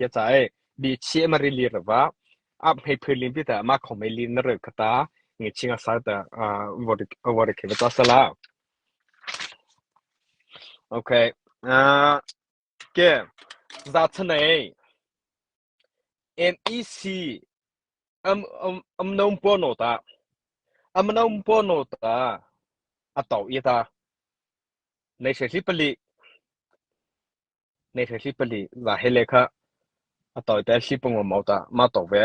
Kia ca e bi chi ma ri li rawa ap hei phir lim pi ta ma khom mei lin na re khata ngi chinga sa ta vori vori ke ta sala. Okay. Ke za chanai MEC am am am nom po no ta am nom po no ta a tau i ta nei she hli pali nei she hli pali za hele kha a tawi te hli pung mo ta ma to ve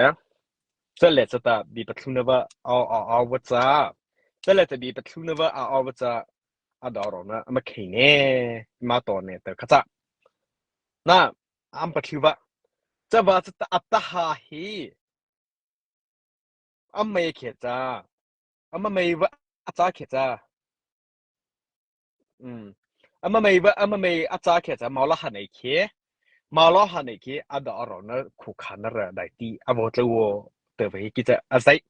ce le ce ta bi pathlu na va au au au va cha ce le ta bi pathlu na va au au va cha a do ro na ma khei ne ma to ne te kha cha na am pathlu va cha va cha ta ta ha hi am mei khe cha am mei va a cha khe cha 嗯，啊么没不，啊么没阿早起就冇啦下嚟企，冇啦下嚟企，阿到阿罗那苦看那个来啲，阿无做我得为记者阿西，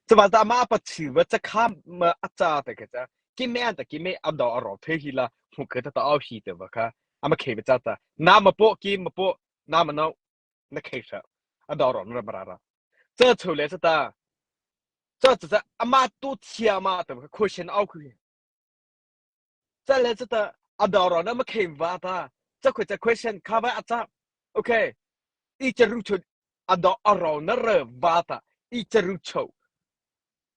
这话阿妈不去不这看么阿早的个只，今咩的今咩阿到阿罗退去了，我觉得到奥去的不看，阿么开不着的，那么波今么波，那么孬，那开车，阿到罗那么拉拉，这出来是的，这只是阿妈都天嘛，对不？亏钱奥亏。Ca le cata a dawr na ma khem va ta ca khoi ca question kha va acha okay i charu chu a do a ro na re va ta i charu cho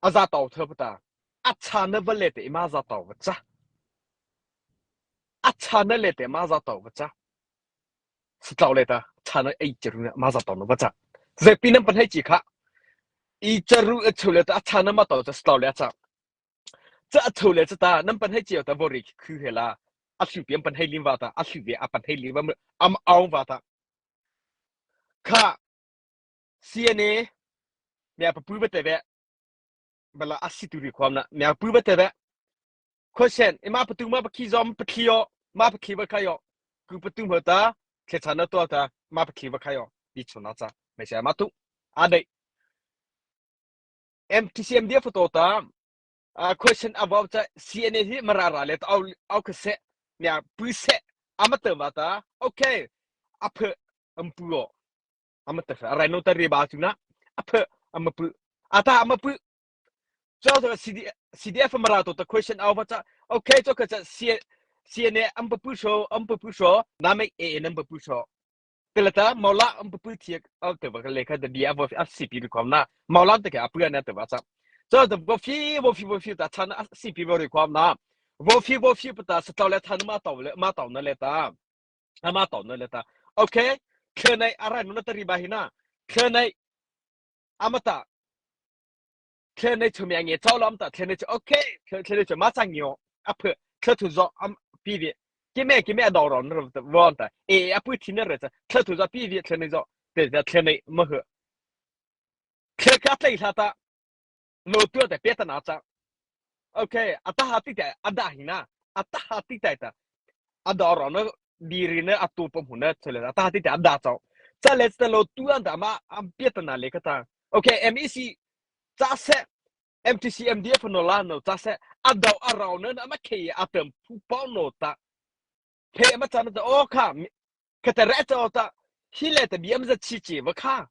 a za taw the ta a cha na va le te ma za taw va cha a cha na le te ma za taw va cha si tlau le ta cha na ei charu na ma za taw na va cha ze pi nam pan hei chi kha i charu a chu le ta a cha na ma taw cha tlau le a cha Ca a tho le ca nan pan hei cio ta vori khu he la a hlu piam pan hei lim va ta a hlu ve a pan hei lim va am aung va ta kha CNA mya papu ba te ve bala a si tu ri khwam na mya pu ba te ve question ima patu ma pakhi zom pathli yo ma pakhi ba kha yo ku patu ma ta thle chan na to ta ma pakhi ba kha yo bi chuna cha me sha ma tu a dei MTCMD photo ta question about ca CNA hi mara ra le au au ka se nya pu se ama te ma ta okay a phe am pu o ama te ra no ta ri ba chu na a phe ama pu ata ama pu cho to CD CDF mara to ta question au ba cha okay cho ka cha CNA am pu sho am pu sho na me A N am pu sho Telata maula am pu thiak au te ba le kha da bia vo FCP ri khom na maula te ka pu na te ba cha cho da vo fi vo fi vo fi ta chan CP vo ri khom na vo fi vo fi pa ta sa tlaw le than ma taw le ma taw na le ta ma taw na le ta okay khenai arai nu na ta ri ba hi na khenai amata 天你出面嘅走啦，得天你就 OK，天你就马上要阿婆，车头上阿比比，今咩今咩到了，那忘的，哎阿不听那日子，车头上比比，天你就对对天你没去，车卡对他的，路多的别的哪张，OK，阿达哈地带阿达hin na，阿达哈地带的，阿到了那比呢阿多不满呢出来，阿达哈地带阿达走，再来这路多的嘛，阿别的哪里个他，OK，MEC Ca seh MTCMDF no la no ca seh a do a rau na na ma khei a tem phu pau no ta phe ma chan ta o kha ka te re ta ta hi le ta biam za chi chi va kha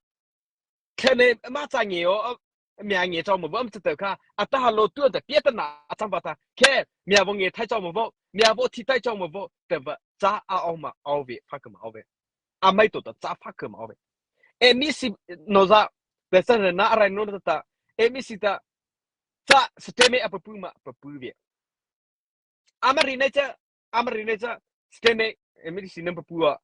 khene ma cha nge o mya nge chaw mo bam ta kha a ta lo tu ta pia ta na chang ba ta khe mya bo nge thai chaw mo bo mya bo thi tai chaw mo bo te ba cha a o ma o ve pha ka ma o ve a mai to ta cha pha ka ma o ve MEC no za pesan na arai no ta MEC ta cha steme apapu ma papu ve amari ne cha amari ne cha steme MEC nam papu a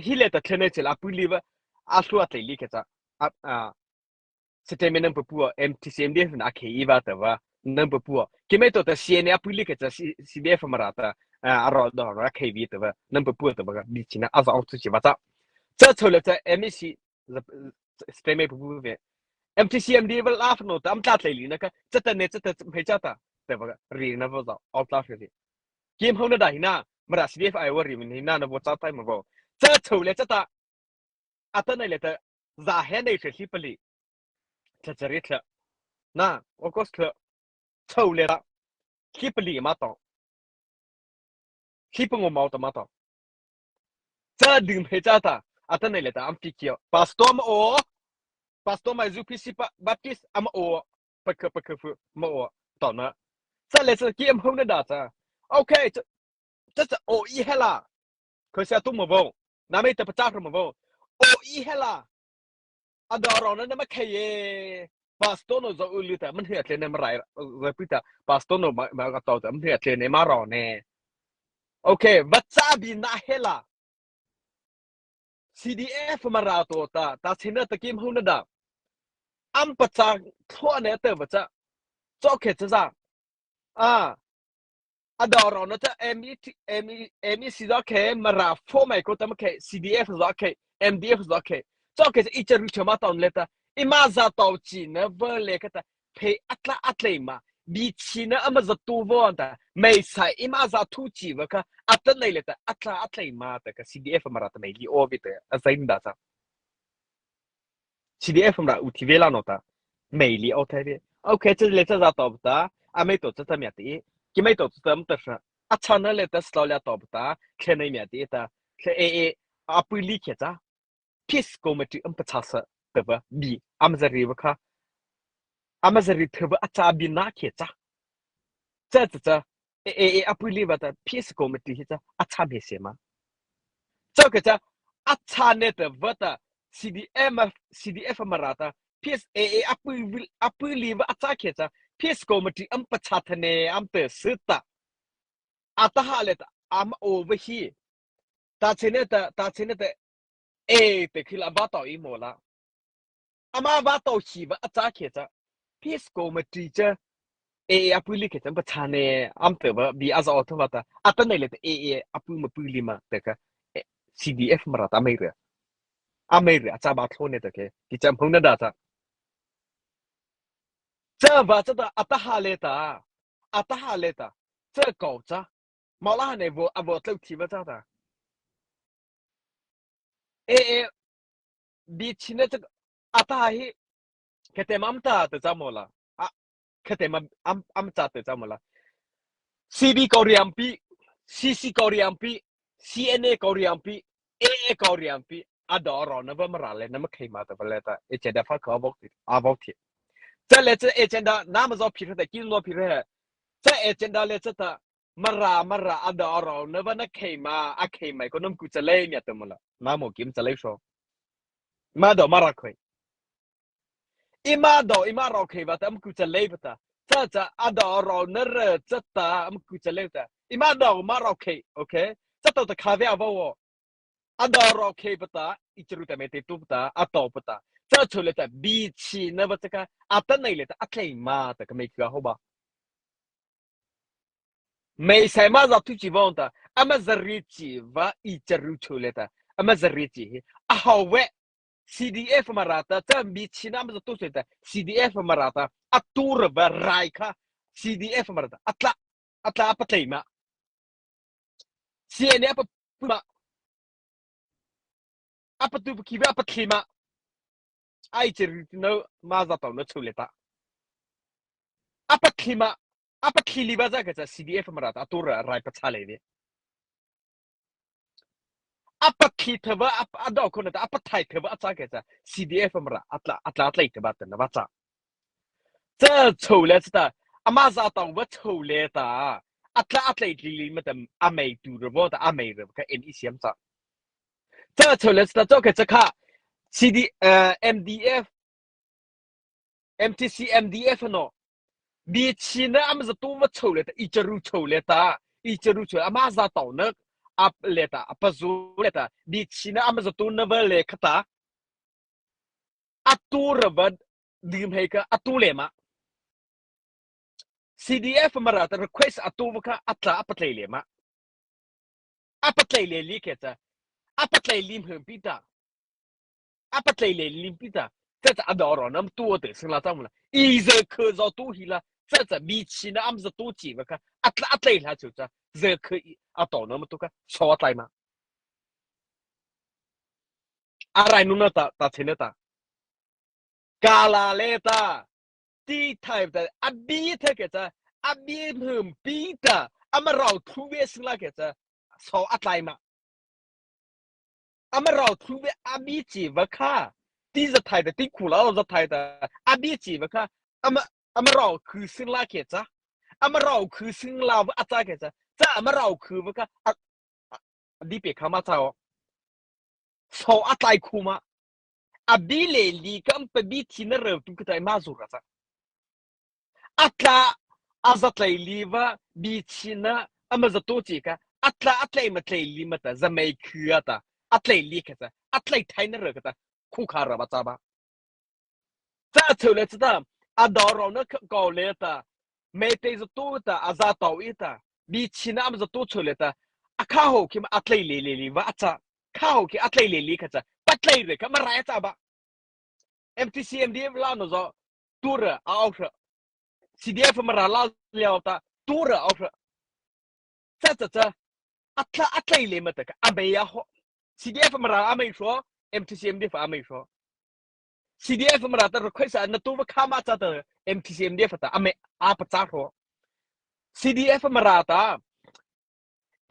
hi le ta thlene chel apu li ba a hlu a tlei li ke cha a steme nam papu a MTCMD na khe i ba ta ba nam papu a kime to ta CNA apu li ke cha CDF mara ta a ro do ra KV ta ba nam papu ta ba bi china a za au chu chi ba cha cha chole cha MEC steme papu ve MTCMD val af no ta am tla tlei li na ka chata ne chata mhe cha ta te ba ri na bo za au tla ri kim ho na da hina mara CDF ai wa ri min hina na bo cha tai ma bo cha chole cha ta ata nei le ta za he nei hre hli pali thla chari thla na August thla chole ta hli pali ma to hli pango mau ta ma to Ca ding he ca ta. Ata nei le ta am fi kio. Pastor ma o. Pastor mai UPC Baptist ama o. Pakha pakha fu ma o. To na. Sa le sa ki am ho na da cha. Okay, cha cha o i hela. Khoi sia tu ma bo. Na mei ta pa cha ma bo. O i hela. A da ro na na ma khei e. Pastor no zo ulu ta man hia tle ne ma rai rai pi ta pastor no ma ma ka to ta man hia tle ne ma ro ne. Okay, va cha bi na hela. CDF ma ra to ta ta china ta kim hu na da am pa cha thua ne te va cha cho khe cha za a a do ro na cha MET ME MEC za khe ma ra fo mai ko ta ma khe CDF za khe MDF za khe cho khe i cha ru chama taun le ta ima za taw chi na va le ka ta phe atla atlei ma bi chi na ama za tu vo ta mei sai ima za thu chi va ka atan nei le ta atla atlei ma ta ka CDF mara ta mei li o vi te a zain da cha CDF mara u thi ve la no ta mei li o thai ve okay che le cha za to ta a mei to cha ta mya ti ki mei to cha tam ta sha a chan le ta slo la to ta khle nei mya ti ta khle e e a pui li khe cha peace committee am pacha sa te ba bi am zari ba kha ama zari the ba acha bi na khe cha cha cha cha e e e apui li ba ta peace committee hi cha acha me se ma cha ke cha acha ne te va ta CDM CDF marata peace e e apui apui li ba acha khe cha peace committee am pacha thane am te sita ataha le ta am o va hi ta chene ta ta chene te e te khil aba to i mo la ama ba to hi ba acha khe cha peace committee cha e e apu li khe cha ba chane am te ba bi aza o thwa ta ata nei le te e e apu ma pu li ma te ka CDF mara ta mei re a mei re acha ba thlo ne te ke ki cha mhung na da cha cha ba cha ta ata ha le ta ata ha le ta cha ko cha ma la ne bo abo tlo thi ba cha ta e e bi chine cha ata hi khete mam ta te cha mo la a khete mam am am cha te cha mo la CB Korean pi CC Korean pi CNA Korean pi AA Korean pi a do ro na va mara le na ma khei ma ta va le ta e che da fa ka bo a bo thi cha le cha e chen da na ma zo phi the ki no phi re cha e chen da le cha ta mara mara a do ro na va na khei ma a khei mai ko nam ku cha le nya te mo la na mo kim cha le sho ma do mara khoi ima do ima ro khei ba ta am ku cha le ba ta cha cha a do ro na re cha ta am ku cha le ta ima do ma ro khei okay cha to ta kha ve a wo a do ro khei ba ta i chru ta me te tu ta a to ba ta cha chu le ta bi chi na ba cha ka a ta nei le ta a tlei ma ta ka me kha ho ba Mei sai ma za thu chi vong ta ama zari chi va i charu chu le ta ama zari chi hi a hau we CDF marata cha mi china ma tu se ta CDF marata atur ba rai kha CDF marata atla atla patlei ma CNA pa ma apatu ki ba pathli ma ai cheri no ma za to no chu le ta apathli ma apathli li ba za ka cha CDF marata atur rai pacha le ve Apathli thava a do khon ta apathai thava a cha ke cha CDF amra atla atla tlai te ba tan va cha cha cho le ta ama za tong va cho le ta atla atlai tli li ma tam amei tu ro bo ta amei ro ka NEC am cha cha cho le ta cho ke cha kha CD MDF MTC MDF ano bi chin am zatu va cho le ta i charu cho le ta i charu cho ama za tau na ap le ta apazu le ta bi chin am zatu na va le khata atu ra dim hei ka atu le ma CDF mara ta request atu va kha atla apatlei le ma apatlei le li ke cha apatlei lim hum pi ta a patlei le lim pi ta cha cha a ro nam tu te sing la chang la i ze khe zo tu hi la cha cha bi chi na am za tu chi va kha atla atlei hla chu cha ze khe a to na ma tu ka so tlai ma a rai nu na ta ta chen ta kala le ta ti thai ta a bi the ke cha a bi hum pi ta ama rau thu ve sing la ke cha so atlai ma. Ama rau thlu ve abi chi va kha ti za thai ta ti khu la za thai ta abi chi va kha ama ama rau khu sing la ke cha ama rau khu sing la va acha ke cha cha ama rau khu va kha di pe kha ma cha o so atlai khu ma abi le li kam pe bi thi na reu tu ka tai ma zu ra cha Atla a zatlei li va bi chin ah ama zatu ci kha atla a tlei ma tlei li ma ta zamei khua ta a tlei li kha ta a tlei thai na re kha ta khu kha ra ba cha ba cha cheu le cha a do ro na ko le ta me te zatu ta a za to i ta bi chin ah ama zatu cheu le ta a kha ho khi ma a tlei le le li va a cha kha ho khi a tlei le li kha cha pa tlei re kha ma ra cha ba MTC MDF la no zo tur a au hra CDF mara la liao ta tur a au hra cha cha cha atla atlei le ma ta ka amei a ho CDF mara amei hro MTC MDF amei hro CDF mara ta request na tu va khama cha ta MTC MDF ta ame a pa cha hro CDF mara ta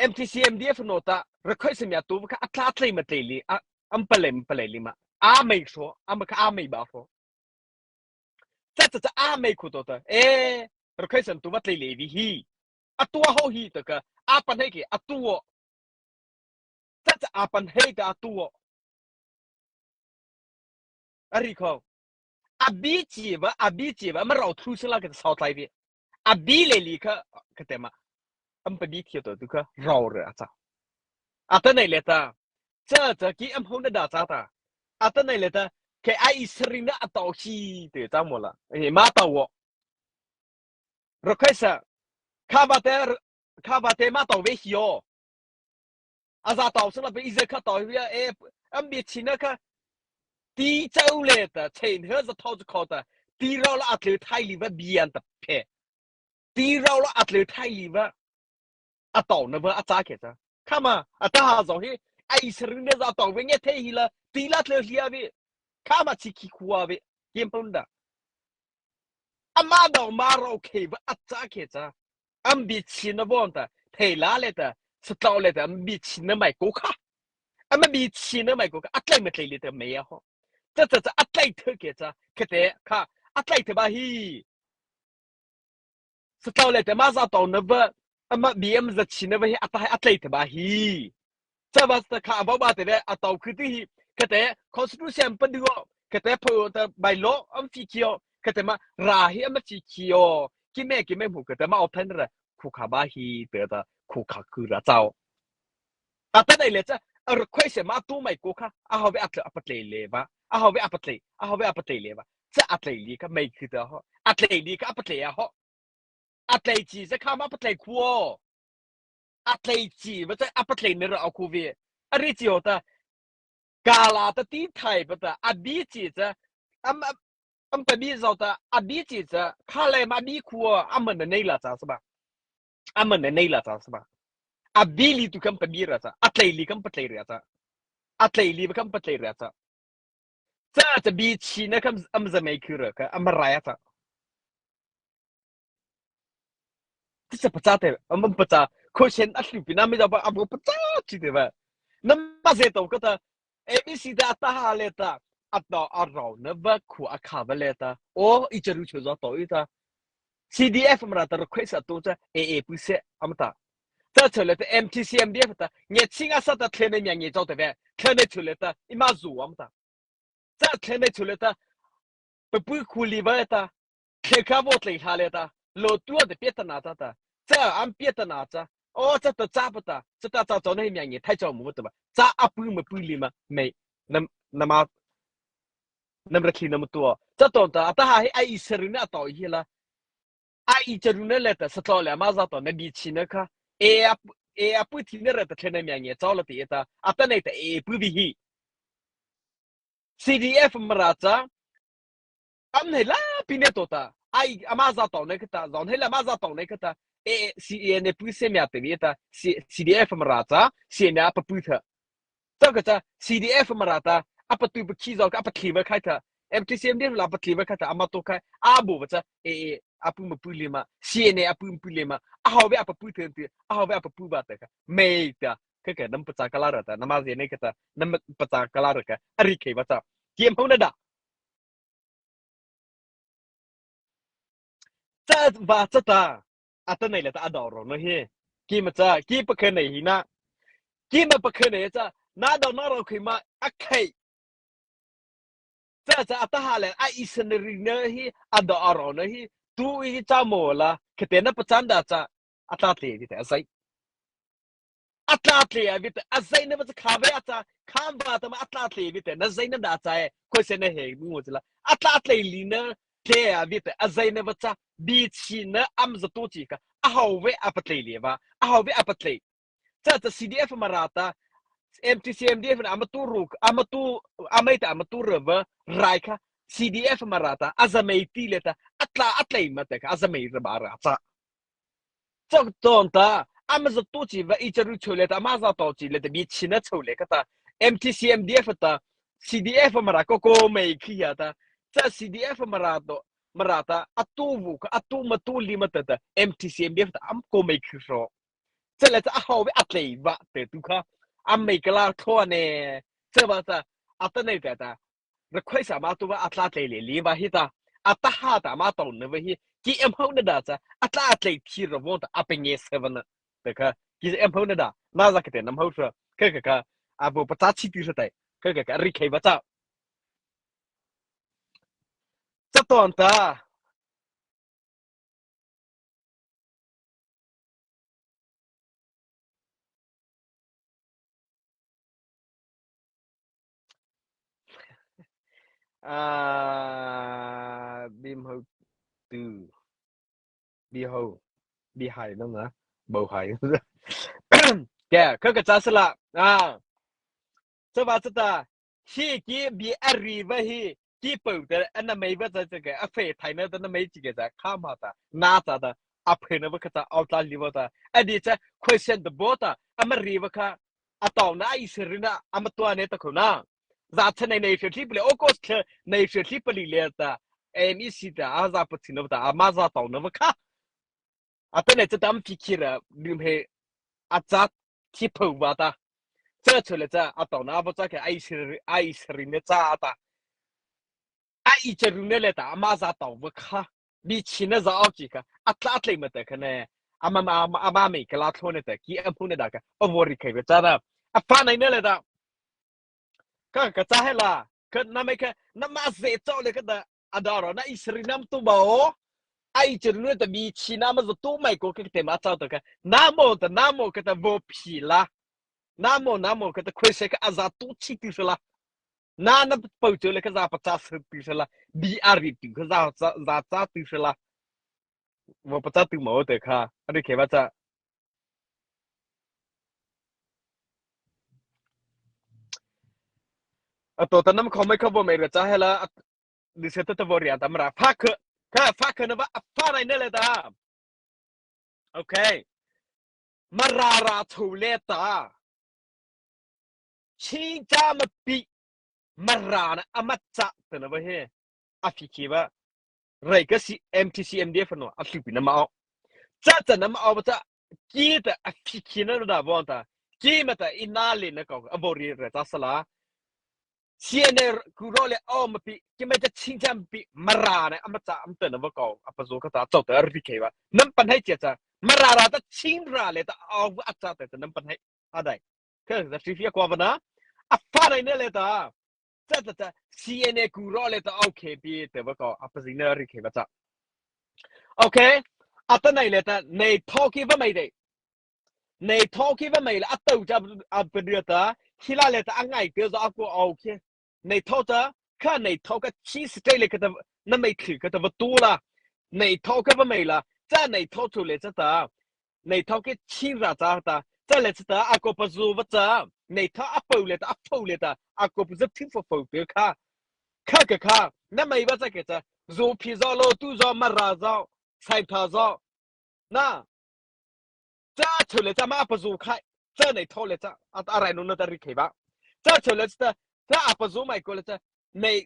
MTC MDF no ta request mya tu va kha atla tlei ma tlei li am palem palei li ma a mei hro ama kha a mei ba hro Ca ca ca a mei khu to ta e rakhai san tu va tlei le vi hi a tua ho hi ta ka a pan hei ke a tu o ca ca a pan hei ta a tu o a ri kho a bi chi va a bi chi va ma rau thu sala ka sau tlai vi a bi le li kha ka te ma am pa bi thio to tu kha rau re a cha a ta nei le ta cha cha ki am ho na da cha ta a ta nei le ta ke ai sring na a tau hi te cha mo la e ma tau wo ro khai sa kha ba te kha ba te ma tau ve hi o a za tau sing la pe ize kha tau hi e am bi chin na kha ti chau le ta chain he za thau chu kho ta ti rau la atle thai li va bian ta phe ti rau la atle thai li va a to na va a cha ke cha khama a ta ha zong hi ai sarin ne za to ve nge the hi la ti la tle hlia ve khama chi khi khuwa ve kem pun da ama dong ma ro ke va a cha ke cha am bi chin na bon ta thei la le ta satlo le ta am bi chin na mai ko kha ama bi chin na mai ko kha atlai ma tlai le ta me ya ho cha cha cha atlai the ke cha khete kha atlai the ba hi Satlo le te ma za to na va ama BM za chin na va hi ata a tlei te ba hi. Cha ba ta kha ba ba te ve a to khu ti hi ka te constitution pa du ka te pho ta by law am fi khio ka te ma ra hi am fi khio ki me ki me mu ka te ma open ra khu kha ba hi te ta khu kha ku ra chao a ta dai le cha a request ma tu mai ko kha a ho ve a a patle le ba a ho ve a patle a ho ve a patle le ba ca a tlei li ka mei khi ta ho a tlei li ka a patlei a ho a tlei ci se kha ma patlei khu o a tlei ci va cha a patlei ne ra khu vi a ri ci ho ta kala ta ti thai pa ta a bi ci cha am am pa bi zo ta a bi ci cha kha le ma bi khu a man nei la cha sa ba a man nei la cha sa ba a bi li tu kam pa bi ra cha a tlei li kam patlei ra cha a tlei li kam patlei ra cha Ca ca bi chi na kam am zamei khu ra ka am rai ta. Ti cha pacha te am am pacha question a hlu pina mi da ba am pacha chi te ba. Nam ma ze to ka ta ABC da ta ha le ta at da a rau na ba khu a kha ba le ta o i charu chu zo to i ta CDF mra ta request a to cha AA pu se am ta ta chu le ta MTC MDF ta nge chinga sa ta thle ne mya nge chau te ve thle ne chu le ta ima zu am ta cha thle ne chu le ta pu khu li ba ta thle kha bo tlei hla le ta lo tu de pet ta na ta ta cha am pet ta na cha o cha ta cha pa ta cha ta cha chau ne mya nge thai chau mu ta ba cha a pu ma pu li ma mei nam nama nam ra thli nam tu cha ton ta ata ha hi ai serin a to hi la ai charu na le ta satlo le ma za to na bi chi na kha e a e a pu thi na ra ta thlen mya nge chaw la ti ta ata nei ta e pu bi hi CDF mara cha am nei la pi ne to ta ai ama za to ne kha ta zon he la ma za to ne kha ta e C A ne pu se mya te vi ta CDF mara cha C na pa pu tha Cang ka ca CDF marata apatu pa khi zau ka apathli va khai tha MTCM din la pathli va khai tha ama to khai a bu va cha e e apu ma pu lema CNA apu pu lema a hau ve apa pu the ti a hau ve apa pu ba ta ka mei ta. Ke ke nam pacha kala ra ta nama ze ne ke ta nam pacha kala ra ka ari khei ba cha. Kiem ho na da. Cha va cha ta ata nei le ta adaw ro no hi. Ki ma cha ki pakhe nei hi na. Ki ma pakhe nei cha na daw na ro khi ma a khei. Cha cha ata ha le a isanari na hi adaw aro na hi tu i cha mo la khete na pachan da cha atla tle ti te azai. Atla tle a vite azai na va kha ve acha kham ba ta ma atla tle vite na zai na da cha e khoi se na he mu chila atla tle li na tle a vite azai na va cha bi chi na am za tu chi ka a ho ve a patle le va a ho ve a patle cha cha CDF marata MTC MDF na amatu ru amatu amai ta amatu re va rai kha CDF marata azamei ti le ta atla atlei ma te kha azamei ra ba ra cha Cok tawn ta ama zatu chi va i charu chole ta ama za to chi le ta bi china chole ka ta MTC MDF ta CDF mara ko ko mei khi ya ta cha CDF mara to mara ta atu vu ka atu ma tu li ma ta ta MTC MDF ta am ko mei khi ro cha le cha a ho ve atlei va te tu kha am mei kala tho ne cha ba ta ata nei ta ta ra khoi sa ma tu ba atla tlei le li ba hi ta ata ha ta ma ton ne va hi ki em ho na da cha atla tlei thi ro wo ta apenge seven te kha ki em ho na da na za ke te nam ho sha ke ke ka a bo pa cha chi ti sha tai ke ke ka ri khei ba cha cha ton ta À, bim ho từ bi ho bi hai nó mà bầu hai kè khơ cái cha sala à cho ba cho ta hi ki bi ari va hi ki pau te ana mei va cha cái a fe thai na ta na mei chi ke cha kha ma ta na cha ta a phe na va kha ta au ta li va ta a di cha question the bo ta ama ri va kha a taw na i sirina ama tua ne ta khona za the nei nei hri pali august the nei hri pali le ta MEC ta a za pa thin ta ama za taw na va kha a ta ne cha tam phi khira lim he a cha thi pho ba ta cha chule cha a taw na ba cha ke ai sir ai sir ne cha ta a i charu ne le ta ama za taw va kha mi chin na za au chi kha atla tlei ma ta khane ama ama ama me kala thlo ne ta ki amu ne da ka awori khai be cha da a fa nai ne le da ka ka cha he la ka na me ka na ma ze chaw le ka da adaro na isri nam tu ba o ai chu nu ta mi chi na ma zo tu mai ko ke te ma chaw ta ka na mo ta na mo ka ta vo phi la na mo na mo ka ta khoi se ka aza tu chi ti se la na na pau chu le ka za pa cha se ti se la bi a ri tu ka za za cha ti se la vo pa cha tu mo te kha ani ke ba cha a to ta nam kho mai kho bo mai ra cha he la ni se ta ta vo ria ta mra fa kha kha fa kha na ba fa nai ne le ta okay mara ra thu le ta Chin ca ma pi mara na amat ca te na va he a fi khi ba rei ka si MTC MDF no a fi pi na ma au ca ca na ma au ba ca ki ta a fi khi na da bon ta ki ma ta ina le na ko a bo ri re ta sala CNA ku ro le o ma pi ki ma ta chin cham pi mara na ama ca am te na va ko a pa zo ka ta chau ta ri ke ba nam pan hai che cha mara ra ta chin ra le ta au a cha te nam pan hai a dai Ke da fi fi kwa bana a fa nai ne le ta cha cha cha CNA ku ro le ta okay pi te ba ko a pa na ri ke ba cha okay a ta nai le ta nei tho ki va mai de nei tho ki va mai la a to cha a pa dia ta hila le ta a ngai te zo a ko au ke nei tho ta kha nei tho ka chi state le ka ta na mei thli ka ta va tu la nei tho ka va mai la cha nei tho chu le cha ta nei tho ke chin ra cha ta cha le cha ta a ko pa zu va cha nei tho a po le ta a pho le ta a ko pa zap thin fo fo te kha kha ka kha na mei ba cha ke cha zu phi zo lo tu zo ma ra zo sai tha zo na cha chu le cha ma pa zu khai cha nei tho le cha a a rai nu na ta ri khei ba cha chu le cha cha a pa zu mai ko le cha nei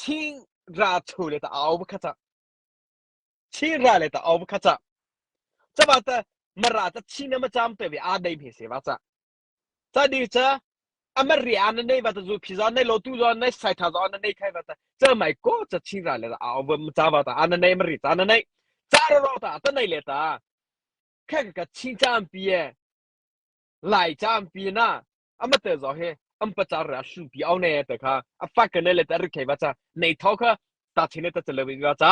chin ra chu le ta au kha cha chin ra le ta au kha cha cha ba ta mara ta chin na ma cham te ve a dei phe se ba cha. Ca di ca ama ri an nei va ta zu phi za nei lo tu zo nei sai tha zo na nei khai va ta cha mai ko cha chin ra le a va cha va ta an nei ma ri cha na nei cha ro ro ta ta nei le ta kha ka chin cha am pi e lai cha am pi na ama te zo he am pa cha ra shu pi au ne te kha a fa ka ne le ta ri khai va cha nei tho kha ta chin le ta cha le va cha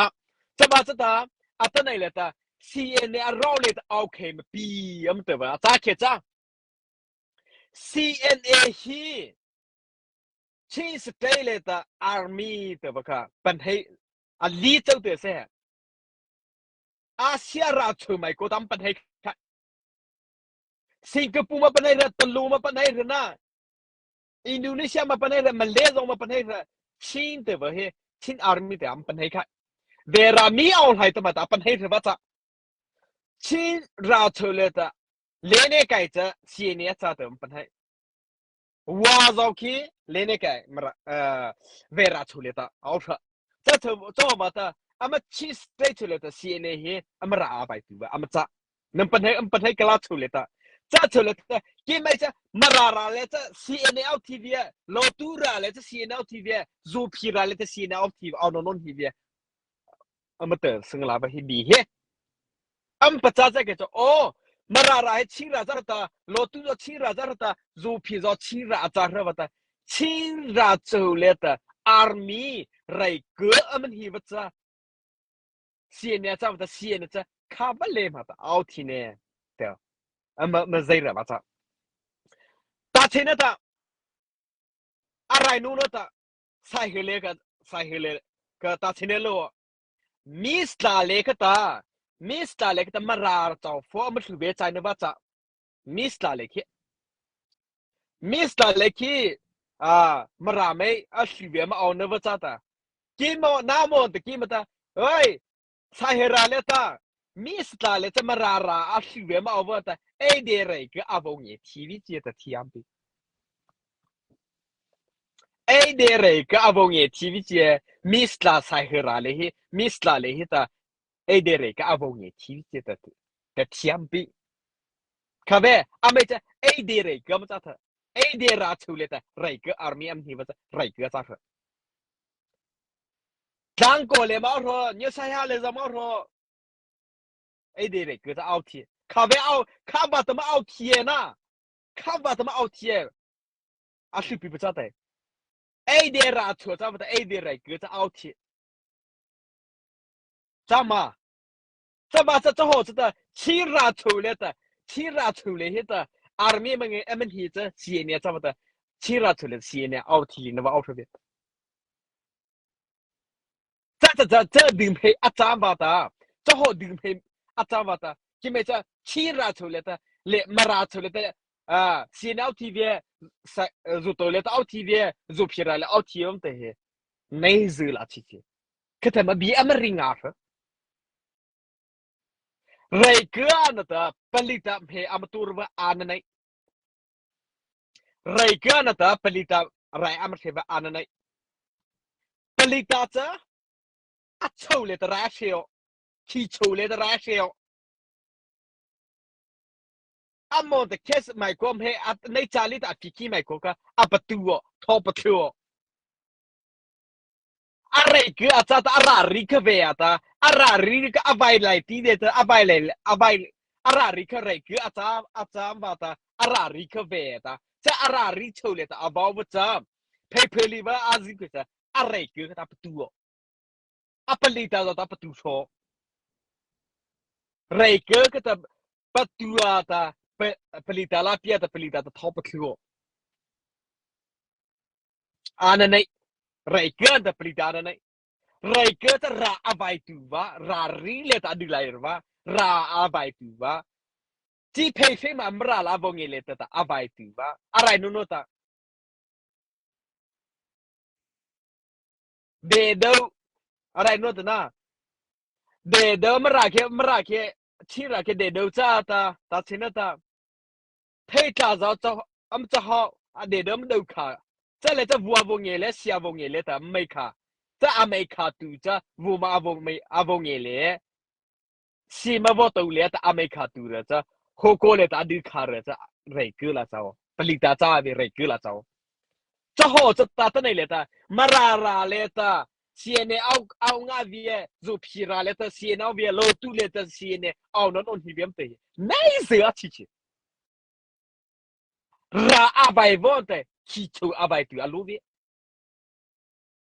cha ba cha ta a ta nei le ta CNA a ro le ta au khe ma pi am te va cha khe cha CNA hi Chin State le ta Army te baka pan hei a li chau te se Asia ra chu mai ko tam pan hei kha Singapore ma pan hei ra Talu ma pan hei ra na Indonesia ma pan hei ra Malay zong ma pan hei ra Chin te ba he Chin Army te am pan hei kha Vera mi aung hlai te ma ta pan hei ra ba cha Chin ra chu le ta Lene kai ca CNA a ca te um pan hai. Wa zau khi lene kai mara vera chu le ta au tha. Cha chu cho ma ta ama chi state chu le ta CNA hi ama ra a bai tu ba ama cha. Nam pan hai am pan hai kala chu le ta. Cha chu le ta ki mai cha mara ra le cha CNA au thi via lo tu ra le cha CNA au thi via zu phi ra le cha CNA au thi au non non hi via ama te singla ba hi bi he. Am paca ca ke cu aw mara ra hi Chin ra za ta lotu zo Chin ra za ta zu phi zo Chin ra cha ra ta Chin ra chu le ta army rai ke aman hi va cha CNA cha ta CNA cha kha ba le ma ta au thi ne te ama ma zai ra ba cha ta che na ta arai nu no ta sai he le ka sai he le ka ta che ne lo Miss tla le ka ta Miss tla le ka ta marar chau fo ama thlu ve chai na va cha Miss tla le khi Miss tla le khi a mara mei a thlu ve ma au na va cha ta ki mo na mo te ki ma ta oi sai he ra le ta Miss tla le cha mara ra a thlu ve ma au va ta ei de rei ke avo nge thi vi che ta thiam pi Ei de rei ka avo nge thi vi che Miss tla sai he ra le hi Miss tla le hi ta ei de rei ka avo nge thi vi che ta ta thiam pi kha ve ame cha ei de rei ka ma cha tha ei de ra chu le ta rei ka army am hi va cha rei ka cha tha tlang ko le ma ro nyo sai ha le za ma ro ei de rei ka cha au thi kha ve au kha ba ta ma au thi na kha ba ta ma au thi a hlupi pa cha tai ei de ra chua cha ta ei de rai ke cha au thi cha ma cha ma cha cha ho cha ta chi ra chu le ta chi ra chu le hi ta army ma nge aman hi cha si ne cha ma ta chi ra chu le si ne au thi na wa au thbe cha cha cha cha ding phei a cha ba ta cha ho ding phei a cha ba ta ki me cha chi ra chu le ta le ma ra chu le ta a sin au thi ve zu to le ta au thi ve zu phi ra le au thi om te he nei zu la chi chi kha the ma bi am ri nga kha rei ka na ta palita he am tur wa an nei rei ka na ta palita rai am the wa an nei palita cha a cho le ta ra sheo khi cho le ta ra sheo Amon te kes mai kom he at nei chali ta kiki mai ko ka apatu o tho pathu o a rei ke a cha ta a ra ri kha ve ata a ra ri ka avai lai ti de ta avai lai avai a ra ri kha rei ke a cha a cha ma ta a ra ri kha ve ta cha a ra ri chho le ta abau ba cha phei phei li ba a zi ke cha a rei ke ta patu o a pali ta ta patu tho rei ke ka ta patua ta palita la pia ta palita ta tho pathlu ana nei rei ke ta palita na nei rei ke ta ra avai tu va ra ri le ta du lai va ra avai tu va chi phei phei ma mra la bo nge le ta ta avai tu va arai nu no ta de do arai no ta na De do mara khi mara khi chira khi de do cha ta ta chin ta thei tla zau cha am cha ho a de do do kha cha le cha vua vo nge le sia vo nge le ta mei kha cha a mei kha tu cha vu ma vo mei a vo nge le si ma vo to le ta a mei kha tu re cha ho ko le ta du kha re cha rei ku la cha. Palita ca ve rei ke la chau. Chaho chatta ta nei le ta mara ra le ta CNA au au nga vie zu phi ra le ta CNA vie lo tu le ta CNA au non on hi biam te nei se a chi chi. Ra a bai von te khi chu a bai tu a lu vi.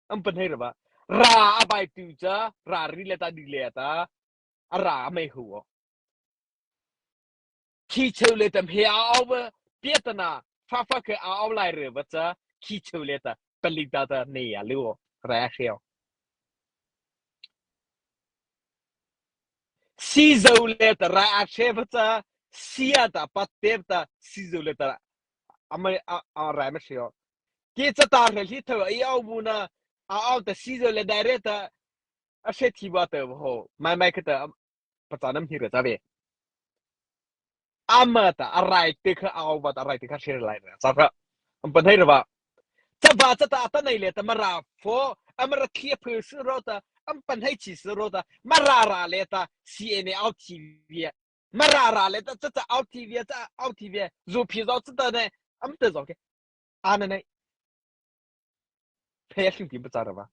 Am pan hei ra ba. Ra a bai tu cha ra ri le ta di le ta a ra mei hu o. Khi cheu le tam he a au va piatana fa fa ke a au lai re va cha khi cheu le ta palik da ta ne ya lu ra hreo. Si zo le ta ra a hre va cha sia ta pat te ta si zo le ta amai a a ra ma hreo. Ke cha ta hre hi tho ai au bu na a au ta si zo le direct ta a hre thi ba ta ho mai mai kha ta paca nam hi re cha ve. Ama ta a rai te kha au ba ta rai te kha share lai re cha ra. Am pan hei ra ba. Cha ba cha ta ta nei le ta mara fo amara thia phul su ro ta am pan hei chi su ro ta mara ra le ta CNA out TV mara ra le ta cha cha out TV cha out TV zu phi zo cha ta ne am te zo ke ana nei phe hling ti paca ra ba.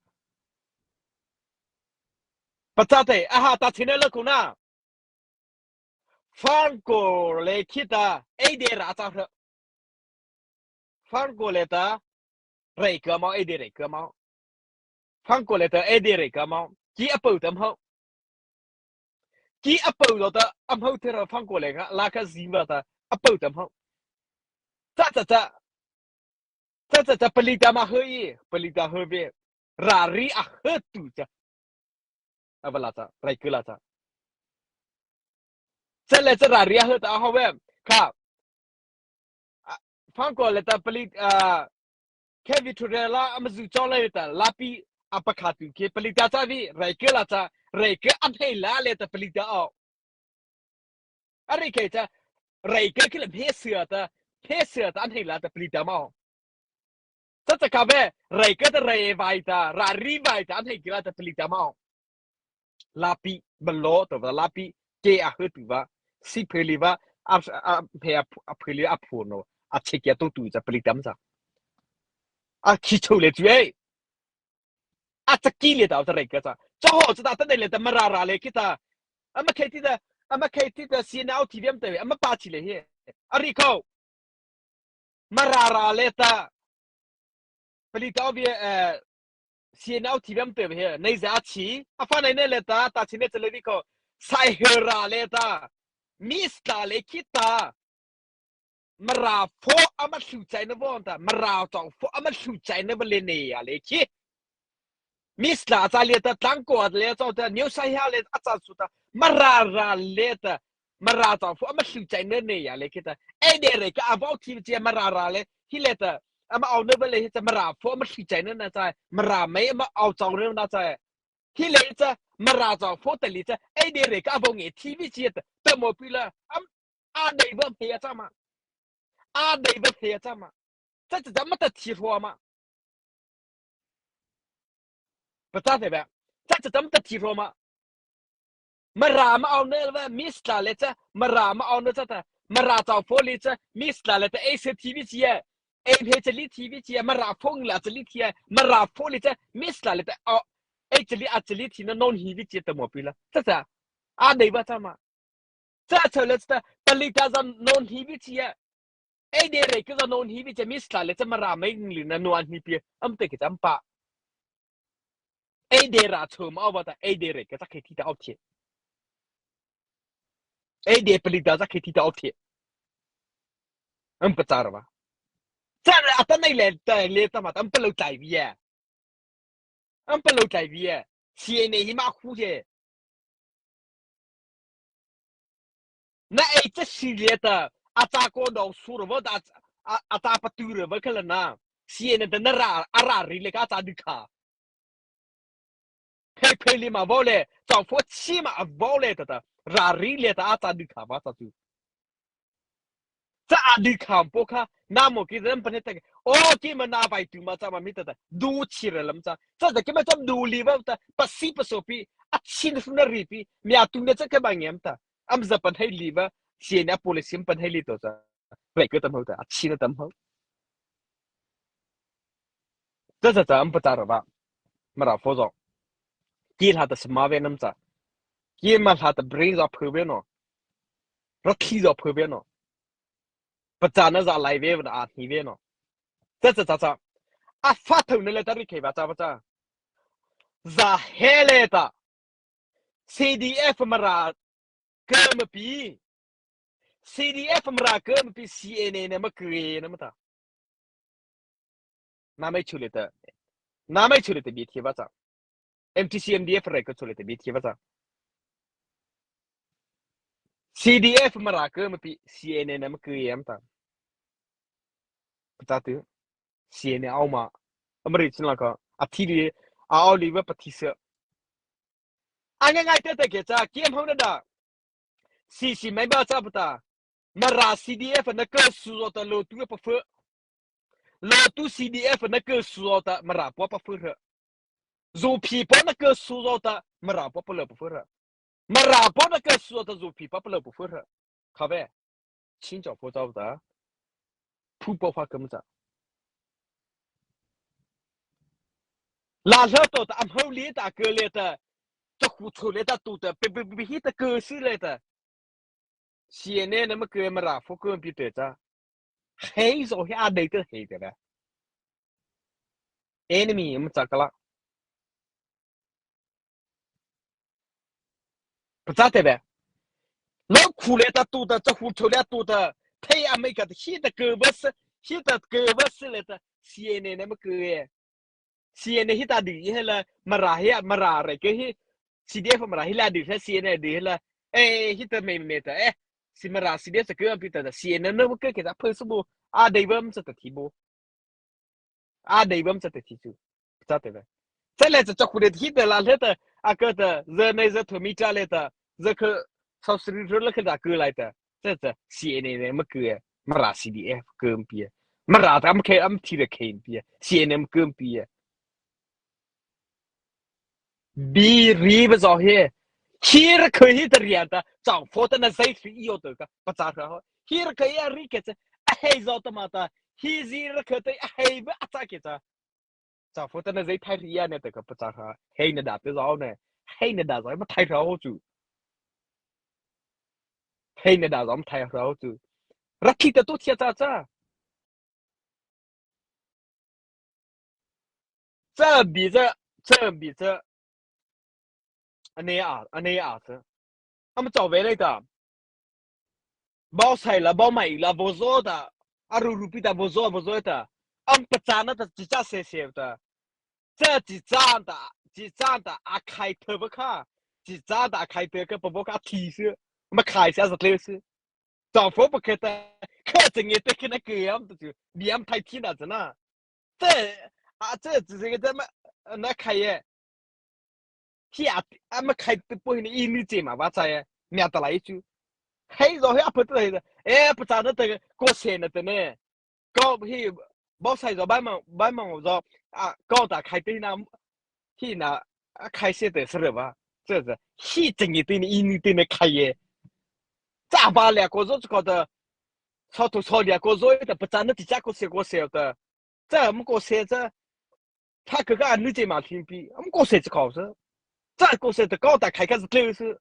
Paca te aha ta chine la kuna. Fangko le khita ei de ra cha hra. Fangko le ta rei ka mau ei de rei ka mau. Fangko le ta ei de rei ka mau. Ki a pau tam ho. Ki a pau lo ta am ho thera fangko le ka la ka zima ta a pau tam ho. Cha cha cha cha cha cha palita ma hoi palita hoi ve ra ri a he tu cha avala cha rai kula cha cha le cha ra ri a he ta ho ve kha phang ko le ta pali ke vi thure la amazu chaw le ta lapi apakha tu ke palita cha vi rai kula cha rai ke an hei la le ta palita o ari ke cha rai ke khile phe sia ta phe sia ta an hei la ta palita ma 这这个呗，瑞个的瑞外的，拉里外的，安嘿给拉的不里的嘛。拉比不老对吧？拉比给阿喝对吧？西皮里吧，阿阿皮阿阿皮里阿婆喏，阿切给都对着不里的么子？阿气球来追，阿这几里的这瑞个子，这好知道等那里的么拉拉来给他，阿么开的的，阿么开的的，先拿 TV 对，阿么拔起来嘿，阿里口。Marara le ta palita bia CNO TV te he nei za chi afa nei ne le ta ta chi ne chale vi ko sai hera le ta miss ta le khi ta mara pho ama hlu chai na von ta mara chong pho ama hlu chai na le ne ya le khi miss la cha le ta tlang ko le chong ta new sai ha le a cha su ta mara ra le ta mara chong pho ama hlu chai na ne ya le khi ta e de re ka avau thi che mara ra le hi le ta ama au ne le hi cha mara pho ama hlu chai na na cha mara mai ama au chong ne na cha hi le cha mara chong pho ta li cha e de re ka avau nge tv chi ta ta mo pi la am a dei ba phe cha ma a dei ba phe cha ma cha cha ma ta thi ro ma ปะจ้าเสแบบจ้าจะจำตะทีโรมามารามาเอาเนื้อว่ามิสลาเลจ้ามารามาเอาเนื้อจ้าแต่มาราเจ้าโฟลีจ้ามิสลาเลจ้าเอเซทีวีเจียเอเพจลีทีวีเจียมาราฟงลาจลีเทียมาราโฟลีจ้ามิสลาเลจ้าเอาเอจลีอาจลีทีนั่นนฮีวีเจียตมอปีละจ้าจ้าอาเดบะจ้ามาจ้าเฉลจ้าปลิตาจะนนฮีวีเจียเอเดเรก็จะนนฮีวีเจียมิสลาเลจ้ามาราไม่หรือนันวนฮีเปียอัมเตกิจอัมปะ A de ra chum au ba ta A de re ka za khi thi ta au thie A de pali ta za khi thi ta au thie am pa char ba cha le ata nei le ta le ta ma am pa lo tlai bi ye am pa lo tlai bi ye CNA hi ma khu che na ei cha si le ta a cha ko dong su ro ba ta a cha pa tu ro ba khala na CNA ta na ra a ra ri le ka cha di kha 佩佩里嘛无咧，丈夫起嘛无咧，得得，拉里咧得阿扎你卡嘛咋做？这阿你卡不卡，那么给人不能得，哦，给么那白对嘛咋嘛咪得得，怒气了么咋？这这给么叫努力嘛得，不死不说比，阿亲是那里比，咩都那这个嘛严的，俺们日本黑里嘛，现在玻璃心本黑里多少？ Rei ka tam ho ta a chi na tam ho. Ca ca ca am pa ra ba. Mara fo zo. Ki hla ta sama ve nam cha. Ki ma hla ta brain zo phu ve no. Ra thi zo phu ve no. Pa na za lai ve na a hni ve no. Ca ca ca ca. A fa tho ne le ta ri khei ba cha ba cha. Za he le ta. CDF mara ke ma pi. CDF mara ke ma pi CNA ne ma kre na ma ta. Na mai chu le ta. Na mai chu le ta bi thi ba cha. MTC MDF re ka chu le ta bi thi ba cha. CDF mara ke ma pi CNA ne ma kre am ta. Ta tu CNA au ma amri chin la ka a thi li a au li wa pathi se. A ngai ngai te te ke cha kem ho na da CC mai ba cha pata mara CDF na ke su zo ta lo tu pa phu lo tu CDF na ke su zo ta mara po pa phu re zu phi po na ke su zo ta mara po pa lo pa phu re mara po na ke su zo ta zu phi pa pa lo pa phu re kha ve chin chaw pho chaw ta phu po pha kem cha la hlo to ta am ho li ta ke le ta cha khu chu le ta tu ta pe pe pe hi ta ke si le ta CNA na ma ke ma ra pho ke pi te cha hei zo hi a dei te hei te ba enemy ma cha kala Pa te ve. Lo khu le ta tu ta cha hu thu le tu ta thei a mei ka hi ta ke bas hi ta ke bas le ta CNA ne ma ke ye. CNA hi ta di he la mara hi mara re ke hi CDF mara hi la di he CNA di he la eh hi ta me me ta eh si mara CDF ke pi ta CNA ne ke ke ta phơ su bu a dei bam cha ta thi bu a dei bam cha ta thi chu 咋对呗？再来这这回来提的啦，来的阿哥的热内热头米家来的，热可超市里头那个大哥来的，这这 CNN 没哥，没拉 CDF 哥比，没拉他们开俺们提的 K 比，CNN 哥比。比里不着嘿，希尔可以的人的，丈夫的那谁是有的个，不咋说好，希尔可以啊，里个这，哎，着的嘛的，希尔可的哎不阿咋个这。Cafo te na zei thai ria ne te ka paca kha hei na da te zau ne hei na da zau ma thai rau chu hei na da zau ma thai rau chu rakhi te tu thia cha cha cha bi cha cha bi cha ane a ane a cha am chaw ve lai ta Bao sai la bao mai la vo zo ta aru rupi ta vo zo vo zo ta am paca na ta chi cha se se ta 这一站的，一站的阿开特不卡，一站的阿开特个不不卡提示，我开下是六是，丈夫不开的，可真嘅得跟那个样子就，脸太天了真呐，这啊这只是个这么那开耶，去啊啊么开的不呢，一女这嘛我知，命得来一句，嘿，然后阿不得的，哎不知道这个过线了的呢。ก็ที่บอกใส่ตัวบ้านมังบ้านมัง我啊，高达开对那，去那啊开些的是吧？这是去整一对你一对那开耶，咋把两个肉就搞得，炒头炒两个肉的不占那底价个些个些的，这我们个些这，他哥哥俺女这嘛听比，我们个些就搞是，这个些的高达开开始就是。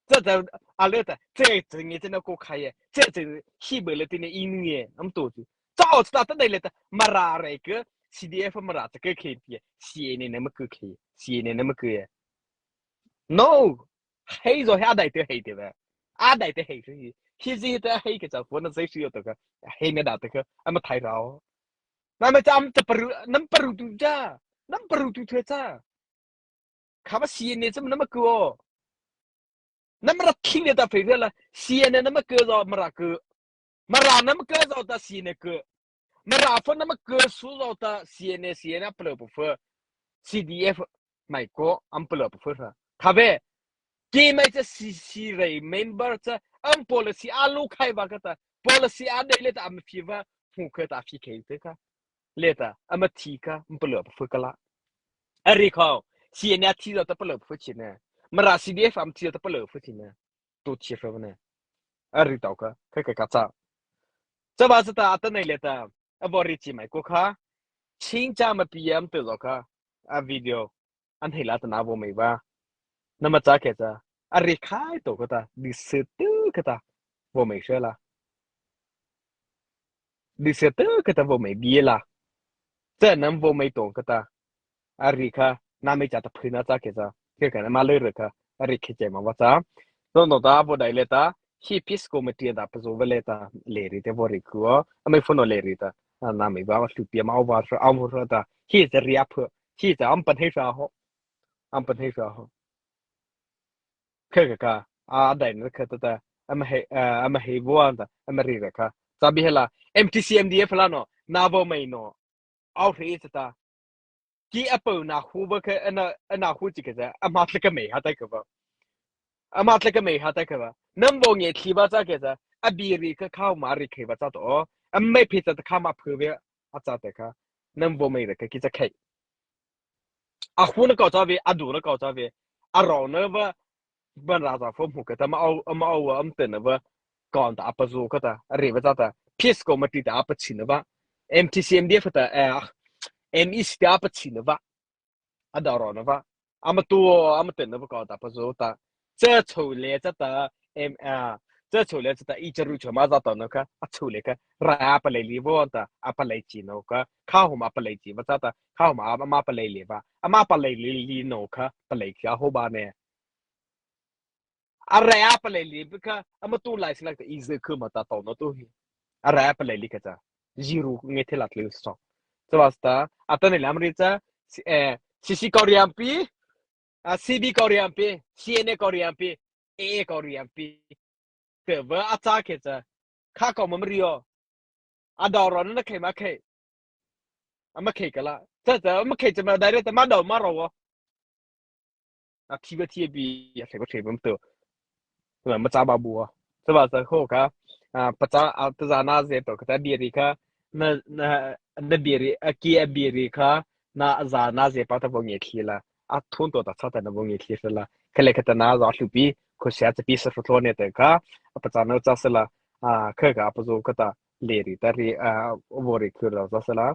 这在阿勒的，这这你在那过开耶，这这西北了的那印尼耶，那么多的，早知道得那来的，没拉那个 CDF 没拉这个开的，CNN 那么个开，CNN 那么个耶，No，黑咗下代都黑的呗，阿代都黑出去，现在都黑个就可能最需要这个黑面大这个，俺们太少，那么咱们这不如能不如度家，能不如度车子，看不 CNN 怎么那么高？那么听得到肥肥了，CNN 那么高着没拉高，没拉那么高着的 CNN 高，没拉分那么高数着的 CNN CNN 不了不分，CDF 美国俺不了不分是，他呗，给买这 CC remember 这俺 policy 阿路开吧个的，policy 阿内来的俺们批发，户口打 PK 这个，来的俺们提个不了不分个啦，阿里靠 CNN 提到的不了不分钱呢。မရာ CDF am thi ta palo fu chi na tu chi fa ne ari tau ka ka ka ka cha. Cawa sata ata nei le ta abori chi mai ko kha ching cha ma PM te zo kha a video an hei la ta na bo mei ba na ma cha ke cha a ri khai to ko ta di se tu ka ta bo mei she la di se tu ka ta bo mei bi la cha nam bo mei tong ka ta a ri kha na mei cha ta phina cha ke cha ke ka ma le re kha a ri khe che ma wa cha no no ta bo dai le ta hi peace committee da pazo vele ta le ri te bo ri khu a mei phone le ri ta na mei ba hlu pia ma wa ra am ra ta hiจะria phu hiจะam pan hei ra ho am pan hei ra ho khe ka ka a dai na kha ta ta ama he ama he bo an ta ama ri ra kha cha bi hela MTC MDF la no na bo mei no au ri ta ta ki a po na hu ba khe ana ana hu chi ke za ama tla ka mei ha tai ka ba ama tla ka mei ha tai ka ba nam bo nge thli ba cha ke za a bi ri ka khao ma ri khe ba cha to am mei phi cha ta kha ma phu ve a cha te kha nam bo mei re ka ki cha khei a hu na ko cha ve a du na ko cha ve a ro na ba ban ra za fo mu ka ta ma au ma au am te na ba kon ta pa zu ka ta ri ba ta ta peace ko ma ti ta pa chin ba MTCMDF ta MEC ta pa chin ba a da ro na ba ama tu ama te na ba ko ta pa zu ta che chou le cha ta M a che chou le cha ta i charu choma za ta no ka a chou le ka ra pa le li bo ta a pa le chi no ka kha hu ma pa le chi ba cha ta kha hu ma ama pa le li ba ama pa le li li no ka pa le kya ho ba ne a re a pa le li ka ama tu lai silak ta easy khu ma ta to no tu hi a re pa le li ka cha zero nge thelat le so so ta atane lam ri cha CC Korean pi CB Korean pi CNA Korean pi AA Korean pi te va a cha ke cha kha ko mam rio a do ro na khei ma khei ama khei kala cha cha ama khei cha ma direct ma do ma ro a thi ba thi bi a thei ba thei bam tu ma cha ba bu cha ba sa kho ka pa cha a ta za na ze to ka ta bi ri kha na na na bi ri a ki a bi ri kha na za na ze pa ta bo nge thli la a thun to ta cha ta na bo nge thli la khale kha ta na za hlu pi kho sia cha pi sa thlo ne te kha a pa cha na cha se la a kha ka pa zo ka ta le ri ta ri a wo ri khu ra za se la.